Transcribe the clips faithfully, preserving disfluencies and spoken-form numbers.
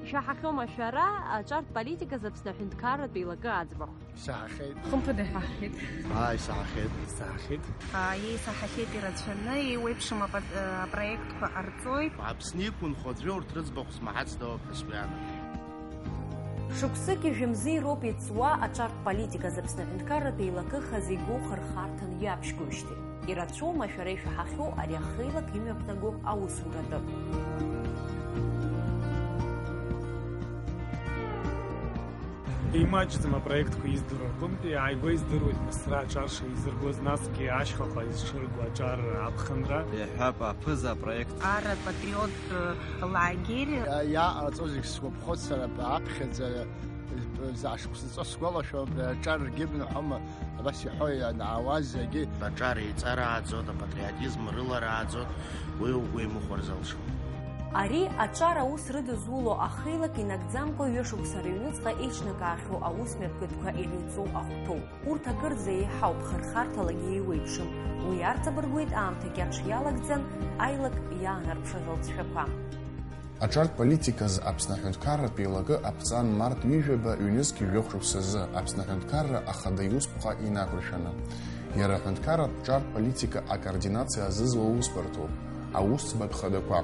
Шәаҳахьоума шәара аҿартә политиказ Аԥсны аҳәынҭқарратә еилакы аӡбахә? Саҳахьеит. Хымԥада иҳаҳахьеит. Ааи, саҳахьеит. Саҳахьеит. Ааи, саҳахьеит ирацәаны, еиуеиԥшым апа-, апроектқәа ҟарҵоит. Аԥсны иқәынхо аӡәы урҭ рыӡбахә смаҳацда ауп ҳәа сгәы иаанагоит. Шықәсыки жәымзи роуп иҵуа аҿартә политиказ Аԥсны аҳәынҭқарратә еилакы хазы игоу хырхарҭан иаԥшьгоижьҭеи. Ирацәоума шәара ишәаҳахьоу ари ахеилак имҩаԥнаго аусуратәы? Имаҷӡам апроектқәа издыруа рҟынтәи, ааигәа издыруеит Мысра аҿар шеизыргоз, насгьы ашьхаҟа изҽырго аҿар аԥхынра. Иҳәап, аԥыза апроект. Ара патриот лагерь. Иа-, иааҟарҵо зегь сгәаԥхоит сара, аԥхьаӡа, за шықәсҵо сгәалашәом, аҿар ргьы бныҳәома, абас иҳәо ианаауаз зегьы. Аҿар еиҵарааӡоит, апатриотизм рыларааӡоит, уи угәы имыхәар залшом. Ари аҿар аус рыдызуло ахеилак инагӡамкәа ҩышықәса рыҩныҵҟа еиҿнакаахьоу аус мҩаԥгатәқәа ирыҩҵоу ахәҭоуп. Урҭ акырӡа еиҳауп, хырхарҭалагьы еиуеиԥшым. Уи арҵабыргуеит аамҭа кьаҿ иалагӡан аилак иаанарԥшыз алҵшәақәа. Аҿартә политиказ Аԥсны аҳәынҭқарратә еилакы аԥҵан март ҩажәаба ҩнызқь жәохә шықәсазы Аԥсны аҳәынҭқарра ахада иусԥҟа инақәыршәаны. Иара аҳәынҭқарратә ҿартә политика акоординациа азызуа усбарҭоуп, аусӡбатә хадақәа,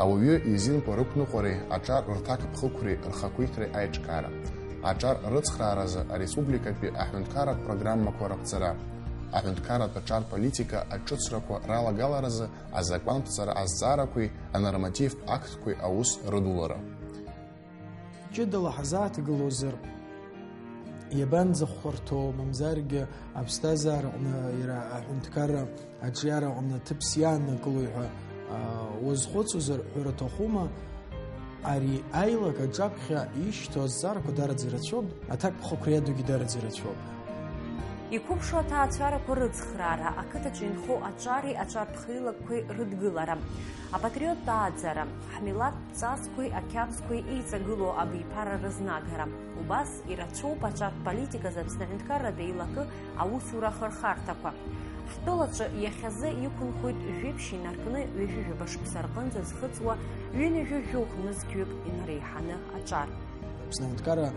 ауаҩы изинқәа рықәныҟәареи аҿар рҭакԥхықәреи рхақәиҭреи аиҿкаара, аҿар рыцхрааразы ареспубликатәи аҳәынҭқарратә программақәа раԥҵара, аҳәынҭқарратә аҿар политика аҿыцрақәа ралагаларазы азакәантә ҵара азҵаарақәеи анормативтә актқәеи аус рыдулара. Ҷыдала ҳазааҭгылозар, иабанӡахәарҭоу, мамзаргьы аԥсҭазаараҟны иара аҳәынҭқарра аҿиараҟны ҭыԥс иааннакылои ҳәа, аа, уазхәыцуазар, ҳәара аҭахума, ари аилак аҿаԥхьа ишьҭоу азҵаарақәа дараӡа ирацәоуп, аҭакԥхықәра иадугьы дараӡа ирацәоуп. Иқәыԥшу аҭаацәарақәа рыцхраара, ақыҭаҿы инхо аҿари аҿартә хеилакқәеи рыдгылара, апатриоттә ааӡара, ҳмилаҭтә ҵасқәеи ақьабзқәеи еиҵагылоу абиԥара рызнагара. Убас ирацәоуп аҿартә политиказ Аԥсны аҳәынҭқарратә еилакы аусура ахырхарҭақәа. Ҳтәылаҿы иахьазы иқәынхоит жәиԥшь инаркны ҩажәи жәаба шықәса рҟынӡа зхыҵуа ҩынҩажәи жәохә нызқьҩык инареиҳаны аҿар. Аԥсны аҳәынҭқарра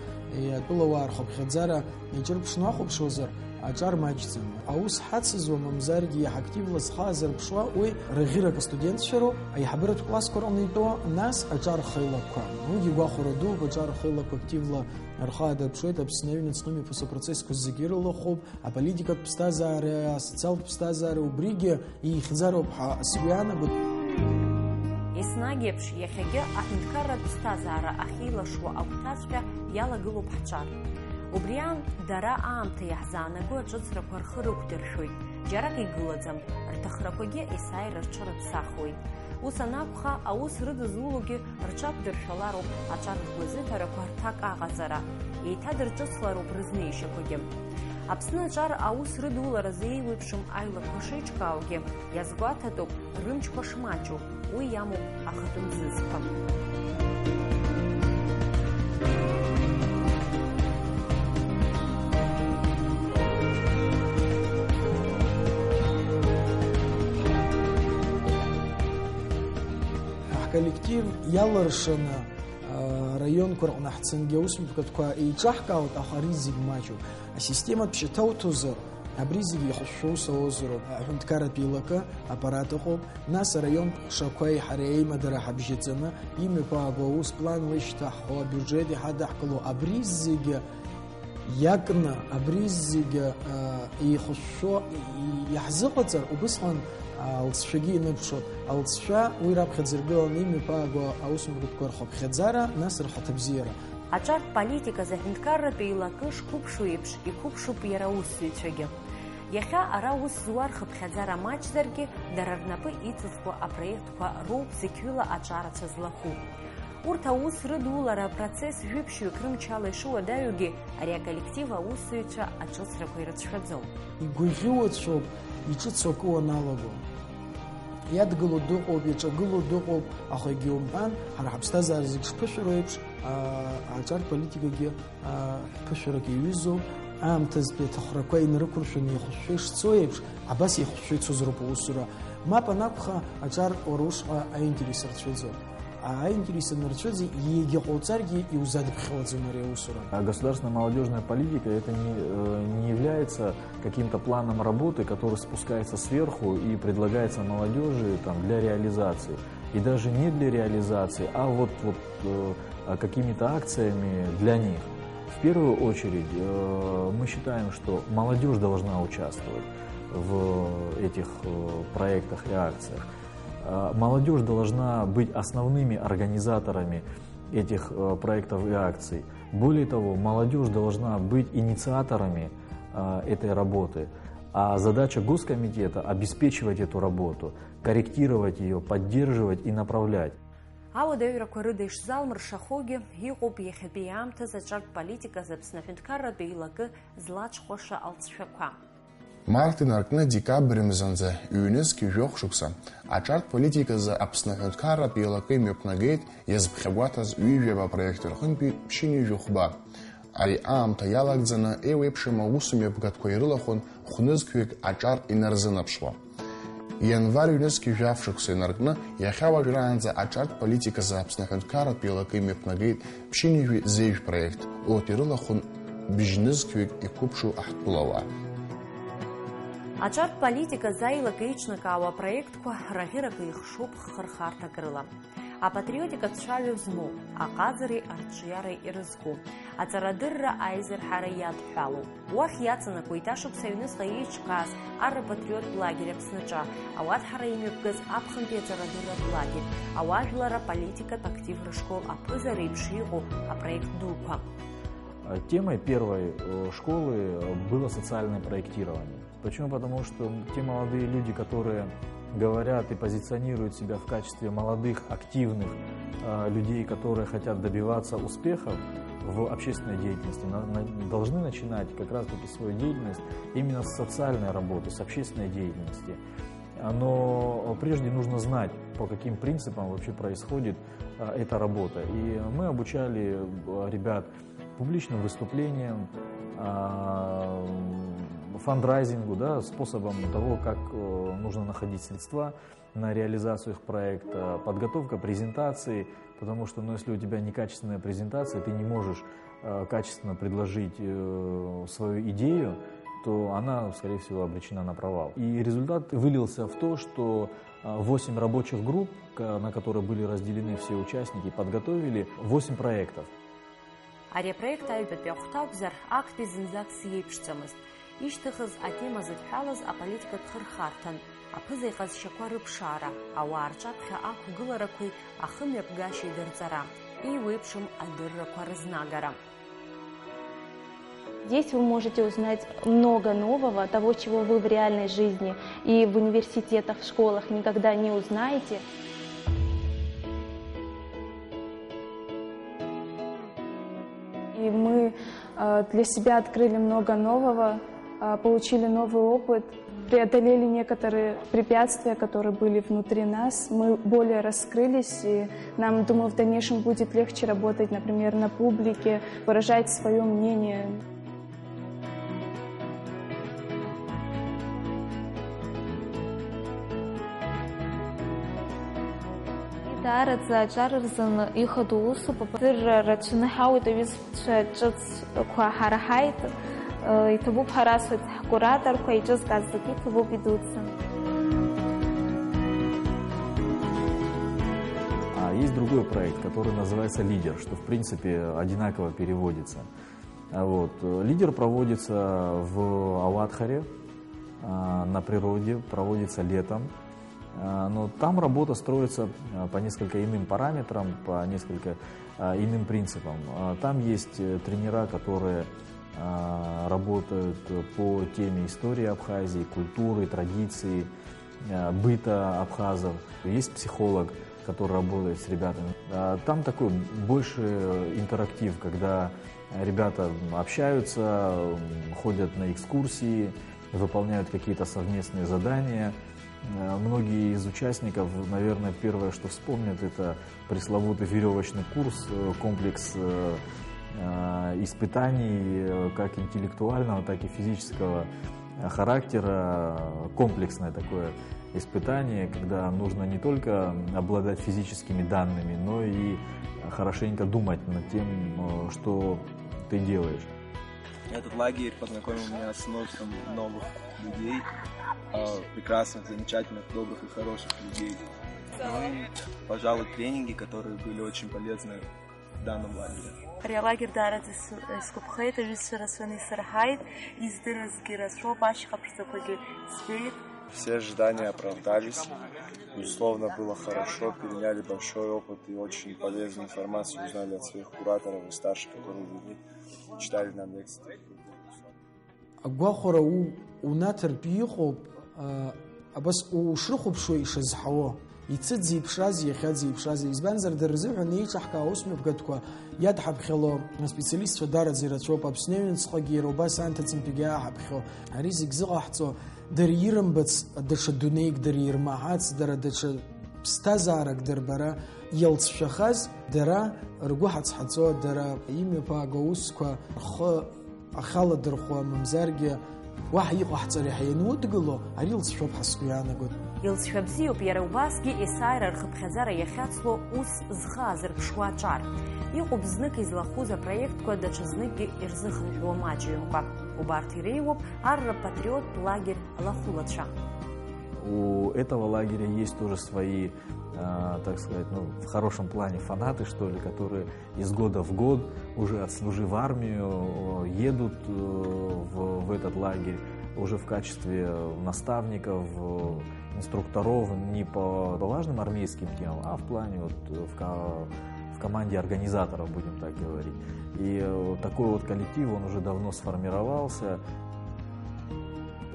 атәылауаа рхыԥхьаӡара иаҿырԥшны уахәаԥшуазар, аҿар маҷӡам. Аус ҳацызуа, мамзаргьы иаҳа активла зхы азырԥшуа, уи рӷьырак астудентцәа роуп, аиҳабыратә классқәа рҟны итәоу, нас аҿар рхеилакқәа. Уигьы гәахәара дууп, аҿар рхеилакқәа активла рхы аадырԥшуеит Аԥсны аҩныҵҟа имҩаԥысуа процессқәа зегьы ирылахәуп, аполитикатә ԥсҭазаара, асоциалтә ԥсҭазаара, убригьы ихьӡароуп ҳәа сгәы иаанагоит. Еснагь еиԥш, иахьагьы аҳәынҭқарратә ԥсҭазаара ахьеилашуа агәҭаҵәҟьа иалагылоуп ҳҿар. Убри аан, дара аамҭа иаҳзаанаго аҿыцрақәа рхы рықәдыршәоит, џьарак игылаӡам, рҭахрақәагьы есааира рҽырыԥсахуеит. Ус анакәха, аус рыдызулогьы рҽақәдыршәалароуп аҿар ргәазыҳәарақәа рҭак аҟаҵара, еиҭадырҿыцлароуп рызнеишьақәагьы. Аԥсны аҿар аус рыдуларазы еиуеиԥшым аилакқәа шеиҿкааугьы, иазгәаҭатәуп рымчқәа шмаҷу, уи иамоуп ахатәы мзызқәа. Ҳколлектив иалыршаны, аа, араионқәа рҟны ҳцангьы аусмҩаԥгатәқәа еиҿаҳкаауеит, аха ари зегь маҷуп. Асистематә шьаҭа уҭозар, абри зегь еихышәшәо ус ауазароуп. Аҳәынҭқарратә еилакы аппарат ыҟоуп, нас араионтә ҟәшақәеи ҳареи аимадара ҳабжьаҵаны, имҩаԥаагоу аус планла ишьҭаҳхуа, абиуџьет иҳадаҳкыло, абри зегьы иакны, абри зегьы, а, еихышәшәо и-, и-, иаҳзыҟаҵар, убысҟан, а, алҵшәагьы иныԥшуп. Алҵшәа уи раԥхьаӡа иргыланы имҩаԥаагоу аусмҩаԥгатәқәа рхыԥхьаӡара, нас рхаҭабзиара. Аҿартә политиказ аҳәынҭқарратә еилакы шқәыԥшу еиԥш, иқәыԥшуп иара аусзуҩцәагьы. Иахьа ара аус зуа рхыԥхьаӡара маҷзаргьы, дара рнапы иҵызкуа апроектқәа роуп зықьҩыла аҿарацәа злахәу. Урҭ аус рыдулара апроцесс жәиԥшьҩык рымчала ишыуадаҩугьы, ари аколлектив аусзуҩцәа аҿыцрақәа ирыцәшәаӡом. Игәаӷьуацәоуп иҿыцу акы уаналаго. Иадгыло дыҟоуп, иаҿагыло дыҟоуп, аха егьа умҳәан, ҳара ҳаԥсҭазаара зегь шԥышәароу еиԥш, аа, аҿар политикагьы, аа, ԥышәарак иаҩызоуп, аамҭазтәи аҭахрақәа инарықәыршәаны еихышәшәа ишцо еиԥш, абас еихышәшәа ицозароуп аусура. Мап анакәха, аҿар уара ушҟа аинтерес рцәыӡуеит. Аинтерес анырцәыӡи, егьа ҟауҵаргьы иузадыԥхьалаӡом ари аусура. А государственная молодёжная политика, это не, э, не является каким-то планом работы, который спускается сверху и предлагается молодёжи там для реализации. И даже не для реализации, а вот, вот, э, а, какими-то акциями для них. В первую очередь, э, мы считаем, что молодёжь должна участвовать в этих, э, проектах и акциях. Э, молодёжь должна быть основными организаторами этих, э, проектов и акций. Более того, молодёжь должна быть инициаторами, э, этой работы. А задача Госкомитета — обеспечивать эту работу, корректировать её, поддерживать и направлять. Ауадаҩрақәа рыда ишзалмыршахогьы, иҟоуп иахьатәи аамҭазы аҿартә политиказы Аԥсны Аҳәынҭқарратә Еилакы злаҽхәаша алҵшәақәа. Март инаркны декабрь мзанӡа ҩнызқь жәохә шықәса аҿартә политиказы Аԥсны Аҳәынҭқарратә Еилакы имҩаԥнагеит иазԥхьагәаҭаз ҩажәаба проект рҟынтәи ԥшьынҩажәи хәба. Ари аамҭа иалагӡаны еиуеиԥшым аусмҩаԥгатәқәа ирылахәын хәнызқьҩык аҿар инарзынаԥшуа. Ианвар ҩнызқь жәаф шықәса инаркны, иахьа уажәраанӡа аҿартә политиказы Аԥсны Аҳәынҭқарратә Еилакы имҩаԥнагеит ԥшьынҩажәи зежә проект, урҭ ирылахәын бжьнызқьҩык иқәыԥшу аҳҭнылауаа. Аҿартә политиказы аилак еиҿнакаауа апроектқәа раӷьырак еихшоуп хырхарҭак рыла. Апатриотика цәаҩа змоу, аҟазареи арҿиареи ирызку, аҵарадырра аизырҳара иадҳәалоу. Уахь иаҵанакуеит ашықәс аҩныҵҟа еиҿкааз аррапатриоттә лагер Аԥсныҿа, ауадҳара имҩаԥгаз аԥхынтәи аҵарадырратә лагер, ауаажәлар аполитикатә актив рышкол аԥыза реиԥш иҟоу апроект дуқәа. Темой первой, э, школы, э, было социальное проектирование. Почему? Потому что те молодые люди, которые говорят и позиционируют себя в качестве молодых, активных, э, людей, которые хотят добиваться успехов в общественной деятельности, на-, на-, должны начинать как раз-таки свою деятельность именно с социальной работы, с общественной деятельности. Но прежде нужно знать, по каким принципам вообще происходит, э, эта работа. И мы обучали, э, ребят публичным выступлениям, а, фандрайзингу, да, способам того, как, э, нужно находить средства на реализацию их проекта, подготовка презентации, потому что, ну, если у тебя некачественная презентация, ты не можешь, э, качественно предложить, э, свою идею, то она, скорее всего, обречена на провал. И результат вылился в то, что, э, восемь рабочих групп, ка-, на которые были разделены все участники, подготовили восемь проектов. Ари апроект аҩбатәи ахәҭа акәзар, актәи зынӡак сиеиԥшӡамызт. Ишьҭыхыз атема зыдҳәалаз аполитикатә хырхарҭан, аԥыза иҟазшьақәа рыԥшаара, ауаа рҿаԥхьа ақәгыларақәеи ахымҩаԥгашьеи дырҵара, еиуеиԥшым адыррақәа рызнагара. Здесь вы можете узнать много нового, того, чего вы в реальной жизни и в университетах, в школах никогда не узнаете. И мы, э, для себя открыли много нового, э, получили новый опыт, преодолели некоторые препятствия, которые были внутри нас. Мы более раскрылись, и нам, думаю, в дальнейшем будет легче работать, например, на публике, выражать своё мнение. Даараӡа аҿар рзын ихадоу усуп, адырра рацәаны ҳауеит, аҩызцәа ҿыцқәа ҳара ҳаит, иҭабуп ҳарасуеит ҳкураторқәа, еиҿызкааз зегьы иҭабуп идуӡӡан. А, есть другой проект, который называется «Лидер», что, в принципе, одинаково переводится. А вот, э, «Лидер» проводится в Ауадхаре, а, на природе, проводится летом. А, но там работа строится, а, по несколько иным параметрам, по несколько, а, иным принципам. А, там есть, э, тренера, которые, а, работают по теме истории Абхазии, культуры, традиции, э, быта абхазов. Есть психолог, который работает с ребятами. А, там такой больше интерактив, когда ребята общаются, м, ходят на экскурсии, выполняют какие-то совместные задания. Э, многие из участников, наверное, первое, что вспомнят, это пресловутый верёвочный курс, э, комплекс, э, э, испытаний, э, как интеллектуального, так и физического, Характер, э, комплексное такое испытание, когда нужно не только обладать физическими данными, но и хорошенько думать над тем, э, что ты делаешь. Этот лагерь познакомил меня с множеством новых людей, а, прекрасных, замечательных, добрых и хороших людей. Ну и, пожалуй, тренинги, которые были очень полезны в данном лагере. Ари алагер даараӡа ис-, исгәаԥхеит, аҩызцәа рацәаны исырҳаит, издыруазгьы рацәоуп, ашьха ԥшӡақәагьы збеит. Все ожидания оправдались. Безусловно, было хорошо, переняли большой опыт и очень полезную информацию узнали от своих кураторов и старших, которые вели, читали нам лекции. Агәахәара у-, унаҭартә иҟоуп, а, абас ушрыхәаԥшуа ишазҳауа, ицыӡ-зеиԥшраз, иахьа дзеиԥшраз, избанзар, дара рзыҳәан еиҿаҳкаау аусмҩаԥгатәқәа иадҳаԥхьало аспециалистцәа дараӡа ирацәоуп, Аԥсны аҩныҵҟагьы иара убас анҭыҵынтәигьы ааҳаԥхьо. Ари зегь зыҟаҳҵо, дара ирымбац даҽа дунеик, дара ирмаҳац, дара даҽа ԥсҭазаарак дырбара, иалҵшәахаз, дара ргәы ҳацҳаҵо, дара имҩаԥааго аусқәа рхы ахьаладырхәуа, мамзаргьы уаҳа иҟаҳҵари ҳәа ианудгыло, ари лҵшәоуп ҳәа сгәы иаанагоит. Илҵшәа бзиоуп, иара убасгьы есааира рхыԥхьаӡара иахьацло ус зхы аазырԥшуа аҿар. Иҟоуп знык излахәыз апроектқәа даҽазныкгьы ирзыхынҳәуа маҷҩымкәа. Убарҭ иреиуоуп Арра патриоттә лагер Лахәылацәа. У этого лагеря есть тоже свои, а, так сказать, ну, в хорошем плане фанаты, что ли, которые из года в год, уже отслужив армию, э, едут, э, в, в этот лагерь уже в качестве наставников, э, инструкторов не по, по важным армейским темам, а в плане вот, э, в ка-, в команде организаторов, будем так говорить. И, э, такой вот коллектив, он уже давно сформировался.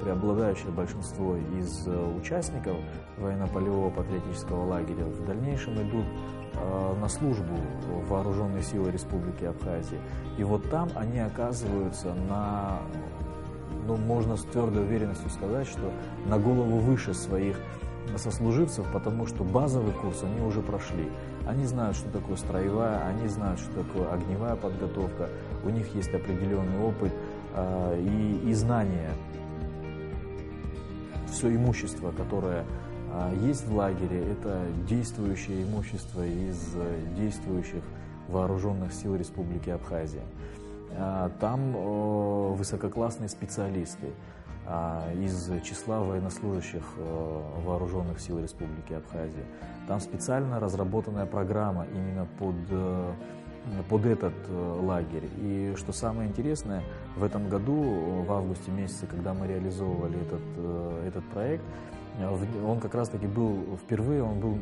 Преобладающее большинство из, э, участников военно-полевого патриотического лагеря в дальнейшем идут, э, на службу в вооружённые силы Республики Абхазия. И вот там они оказываются на, ну, можно с твёрдой уверенностью сказать, что на голову выше своих сослуживцев, потому что базовый курс они уже прошли. Они знают, что такое строевая, они знают, что такое огневая подготовка, у них есть определённый опыт, а, и, и знания. Всё имущество, которое, а, есть в лагере, это действующее имущество из, э, действующих вооружённых сил Республики Абхазия. А, там, э, высококлассные специалисты, а, из числа военнослужащих, э, вооружённых сил Республики Абхазия. Там специально разработанная программа именно под, э, под этот, э, лагерь. И что самое интересное, в этом году, э, в августе месяце, когда мы реализовывали этот, э, этот проект, э, в-, он как раз-таки был впервые, он был,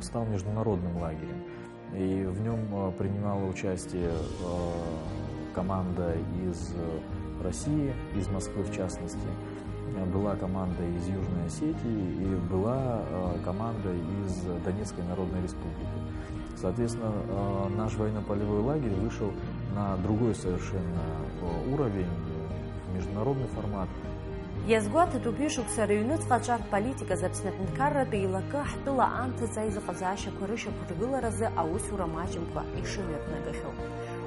стал международным лагерем. И в нём, э, принимало участие, э, команда из, э, России, из Москвы в частности. Э, была команда из Южной Осетии и была, э, команда из Донецкой Народной Республики. Соответственно, э, наш военно-полевой лагерь вышел на другой совершенно, э, уровень, э, в международный формат. Иазгәаҭатәуп ҩышықәса рыҩныҵҟа аҿар политиказ Аԥсны аҳәынҭқарратә еилакы ҳтәыла анҭыҵ аизыҟазаашьақәа рышьақәыргыларазы аусура маҷымкәа ишымҩаԥнагахьоу.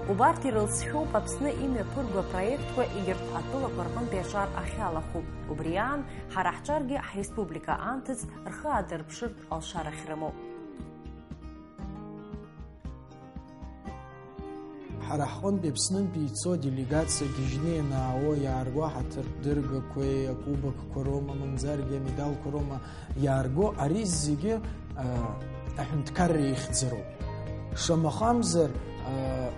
Убарҭ ирылҵшәоуп Аԥсны имҩаԥырго апроектқәа, егьырҭ атәылақәа рҟынтәи аҿар ахьалахәу. Убри аан, ҳара ҳҿаргьы ҳреспублика анҭыҵ рхы аадырԥшыртә алшара ахьрымоу. Ҳара ҳҟынтәи Аԥснынтәи ицо аделегациа гьежьны ианаало, иаарго аҳаҭыртә дыргақәеи акубокқәа роума, мамзаргьы амедалқәа роума иаарго, ари зегьы, а, аҳәынҭқарра ихьӡароуп. Шамахамзар, а,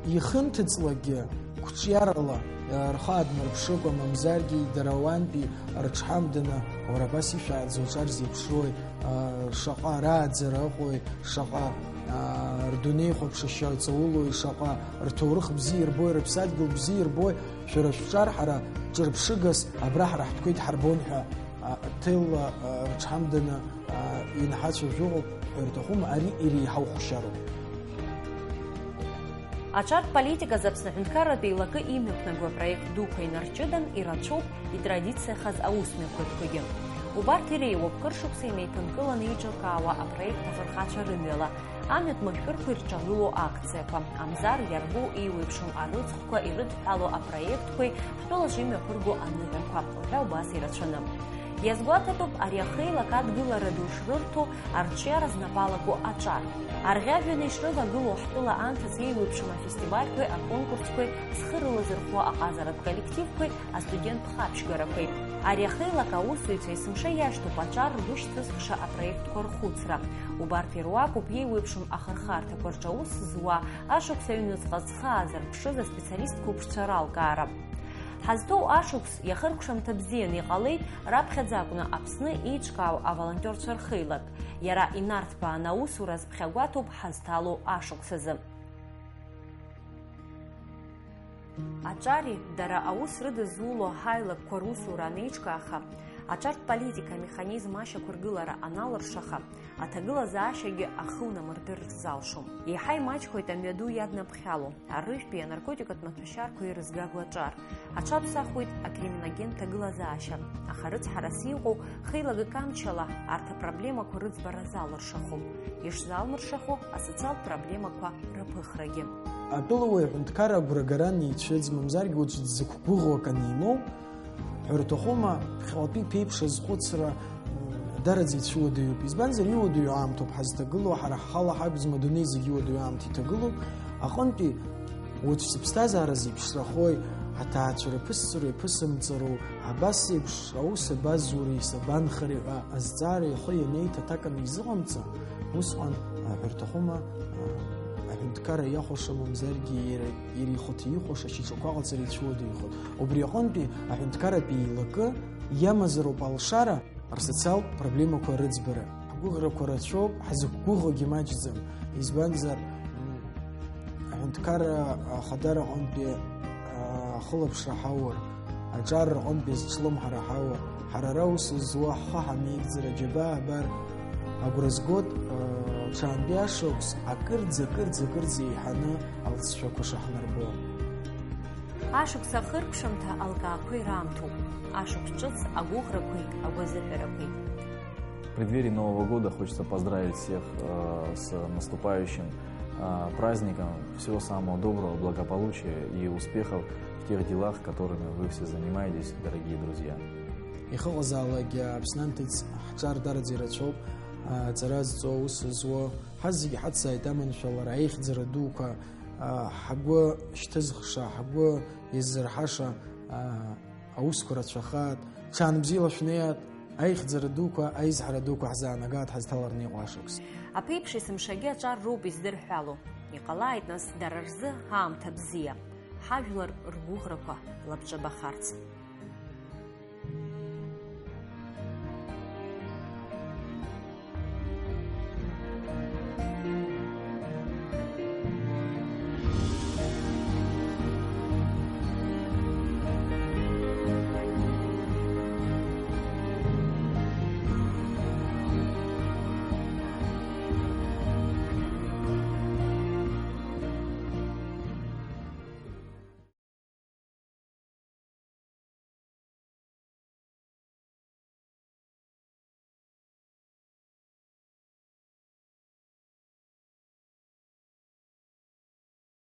ихынҭыҵлакгьы, қәҿиарала, а, рхы аадмырԥшыкәа, мамзаргьы дара ауаантәи рыҽҳамданы, уара абас ишәааӡо аҿар зеиԥшрои, а, шаҟа рааӡара ыҟои, шаҟа, аа, рдунеихәаԥшышьа ҵаулои, шаҟа рҭоурых бзиа ирбои, рыԥсадгьыл бзиа ирбои, шәара шәҿар ҳара ҿырԥшыгас абра ҳара ҳтәқәа идҳарбон ҳәа, а, ҭелла, а, рыҽҳамданы, а, инҳацәажәо ыҟоуп ҳәа ирҭахума, ари иреиҳау хәшьароуп. Аҿартә политиказ Аԥсны аҳәынҭқарратә еилакы имҩаԥнаго апроект дуқәа инарҷыдан, ирацәоуп итрадициахаз аусмҩаԥгатәқәагьы. Убарҭ иреиуоуп кыршықәса инеиԥынкыланы еиҿыркаауа апроект афырхацәа рымҩала, амҩатә машәырқәа ирҿагылоу акциақәа, Амзар иарбоу еиуеиԥшым арыцхәқәа ирыдҳәалоу апроектқәеи ҳтәылаҿы имҩаԥырго аныҳәақәа, уҳәа убас ирацәаны. Иазгәаҭатәуп ари ахеилак адгылара ду шрырҭо, арҿиара знапалаку аҿар. Арӷьажәҩан ишрывагылоу ҳтәыла анҭыҵ еиуеиԥшым афестивальқәеи аконкурсқәеи, зхы рылазырхәуа аҟазаратә коллективқәеи астуденттә ԥхаԥшьгарақәеи. Ари ахеилак аусзуҩцәа есымша иашьҭоуп аҿар ргәышьҭызхша апроектқәа рхәыцра. Убарҭ ируакуп еиуеиԥшым ахырхарҭақәа рҿы аус зуа, ашықәс аҩныҵҟа зхы аазырԥшыз аспециалист қәыԥшцәа ралкаара. Ҳазҭоу ашықәс иахыркәшамҭа бзианы иҟалеит раԥхьаӡа акәны Аԥсны еиҿкаау аволонтиорцәа рхеилак. Иара инарҭбааны аусура азԥхьагәаҭоуп ҳазҭало ашықәс азы. Аҿари дара аус рыдызуло ҳаилакқәа русура анеиҿкааха, аҿартә политика амеханизм ашьақәыргылара аналыршаха, аҭагылазаашьагьы ахы унамырдыр рзалшом. Еиҳа имаҷхоит амҩаду иаднаԥхьало, арыжәтәи анаркотикатә маҭәашьарқәа ирызгагоу аҿар. Аҽаԥсахуеит акриминогентә ҭагылазаашьа, аха рыцҳарас иҟоу хеилагак амчала арҭ апроблемақәа рыӡбара залыршахом, ишзалмыршахо асоциалтә проблемақәа рыԥыхрагьы. Атәылауаҩ аҳәынҭқарра агәрагара аницәыӡ, мамзаргьы уаҵәы дзықәгәыӷуа акы анимоу, ҳәа рҭахума, ԥхьаҟатәи ԥеиԥш азхәыцра, м, дараӡа ицәуадаҩуп. Избанзар, иуадаҩу аамҭоуп ҳазҭагылоу, ҳара ҳхала ҳакәӡам, адунеи зегьы иуадаҩу аамҭа иҭагылоуп. Аҟынтәи уаҵә сыԥсҭазаара зеиԥшрахои, аҭаацәа рыԥысҵароу иаԥысымҵароу, абас еиԥш аус абазури, сабанхари ҳәа азҵаара ихы ианеиҭаҭак анизыҟамҵа, усҟан, ҳәа рҭахума, аҳәынҭқарра иахәаша, мамзаргьы иара, иара ихаҭа ихәаша шьаҿақәа ҟаҵара ицәуадаҩхоит. Убри аҟынтәи аҳәынҭқарратә еилакы иамазароуп алшара, рсоциалтә проблемақәа рыӡбара. Ҳгәыӷрақәа рацәоуп, ҳзықәгәыӷуагьы маҷӡам. Избанзар, м, аҳәынҭқарра ахадара аҟынтәи, а, ахылаԥшра ҳаур, аҿар рҟынтәи зҿлымҳара ҳаур, ҳара ара аус зуа ҳхы ҳамеигӡар, аџьабаа абар, агәра згоит, а, ҽаантәи ашықәс акырӡа, акырӡа, акырӡа еиҳаны алҵшәақәа шаҳнарбо. Ашықәс ахыркәшамҭа алкаақәеи раамҭоуп, ашықәс ҿыц агәыӷрақәеи агәазыҳәарақәеи. В преддверии Нового года хочется поздравить всех, э, с наступающим, э, праздником. Всего самого доброго, благополучия и успехов в тех делах, которыми вы все занимаетесь, дорогие друзья. Ихыҟазаалакгьы Аԥсны анҭыҵ ҳҿар дараӡа ирацәоуп, аҵара зҵо, аус зуо, ҳазегьы ҳацааит аманшәалара, аихьӡара дуқәа, ҳгәы шьҭызхша, ҳгәы иазырҳаша аусқәа рацәахааит, ҽаанбзиала шәнеиааит, аихьӡара дуқәа, аизҳара дуқәа ҳзаанагааит ҳазҭалараны иҟоу ашықәс. Аԥеиԥш есымшагьы аҿар роуп издырҳәало. Иҟалааит, нас, дара рзы аамҭа бзиа, ҳажәлар ргәыӷрақәа лабҿабахарц.